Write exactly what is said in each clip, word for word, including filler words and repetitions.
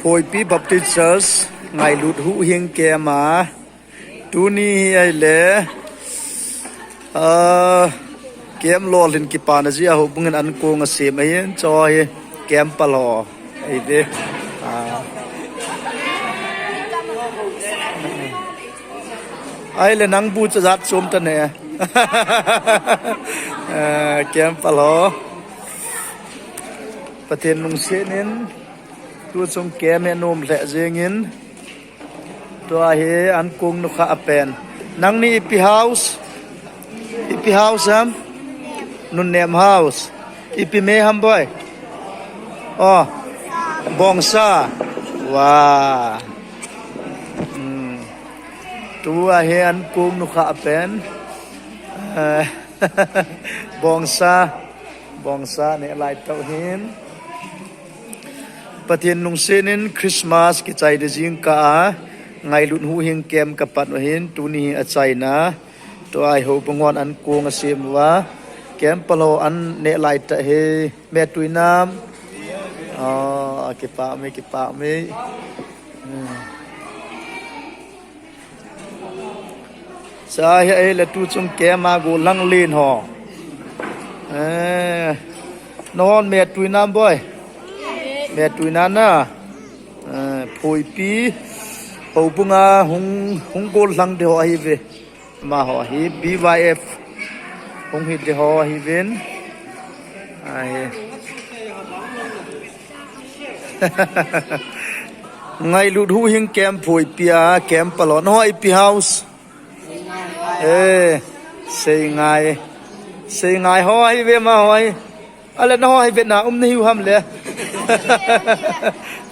Phoipi Baptist Church Ngailut Huhhing Camp a, tuni hi ahile, ah, camp lolhin kipana jeh a houbung in ankong asem ahin, chu hi camp palho ahi ve. Ah. Ahile nang bu chu jat chom ta ne. Ah, camp palho. Pathen lungset in, tuchung camp hi anom lheh jengin, tua hi ankong nukha apen. Nangni ipi house? Ipi house ham? Nunnem house. Ipi me ham boi? Oh, Bongsa. Wow. Hmm. Tua hi ankong nukha apen. Eh, Bongsa. Bongsa ne lai tau hin. Pathen lungset in Christmas kichai ding jingkah a, Ngailut Huhhing camp kapat u ahin, tuni hi achaina. Tua hi houbung hon ankong asem uva. Camp palho an ne lai ta hi. Me tui nam. Oh, kipah me, kipah me. Hmm. Sa hi ahile tuchung camp a gollhang len ho. Eh, nahon me tui nam boi? Me tui nam na? Eh, Phoipi houbung a hung, hung gollhang ding ho ahi ve. Amaho hi B Y F hung hi ding ho ahi ven. Ahi. Ngailut Huhhing camp Phoipi a camp palho. Naho ipi house? Eh, Seingai. Seingai ho ahi ve amaho hi. Ale naho hi ve na um nahiu ham le.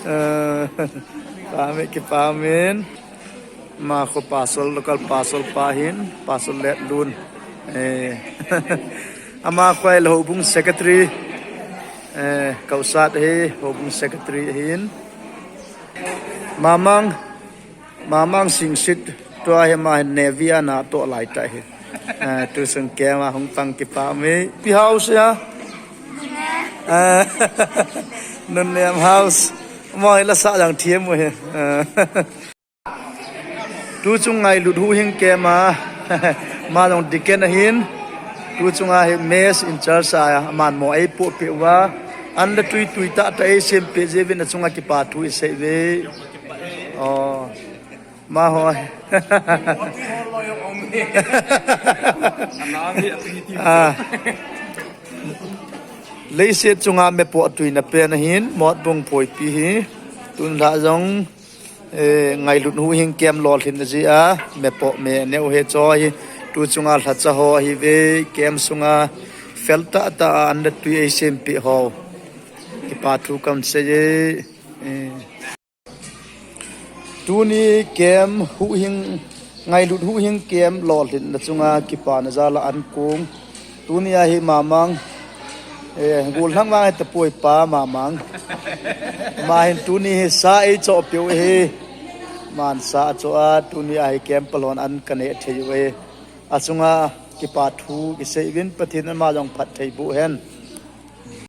Eh, pa me kipah men. Ama khu pastor, local pastor pa hin, Pastor Letlun. Eh. Ama khu ahile houbung secretary. Eh, Kausat hi houbung secretary ahin. Mamang, Mamang Singsit, tua hi ama hin Navy a natoh lai ta hi. Eh, tuchung camp a hung pang kipah me. Ipi house ham? Eh, Nunnem house. Mo hi la sa jang thiam u hi. Eh. Tuchung Ngailut Huhhing camp a, ama jong deacon ahin, tuchung a hi mess in charge a, aman mo eipoh peh uva, an la tui tui tah tah eisem peh jeh uvin achunga kipa thu isei uve. Oh, amaho. Ah. Leiset chunga mepoh tuina pen ahin, Motbung Phoipi hi, tun lha jong, Eh, Ngailut Huhhing camp lolhin na jeh a, mepoh me neo he cho hi, tuchunga lhacha ho ahi ve, camp sunga fel tah tah a an la tui eisem peh ho. Kipa thu kan sei e. Eh. Tuni camp Huhhing, Ngailut Huhhing camp lolhin na chunga kipana jal a ankong. Tuni a hi Mamang, eh, gollhang vang hi tapoi pa Mamang. Ama hin tuni hi sa eichoh peh u hi. Aman sa achoh a, tuni a hi camp palhon an kaneh thei u hi. Achunga kipa thu kisei uvin Pathen in ama jong phatthei boh hen.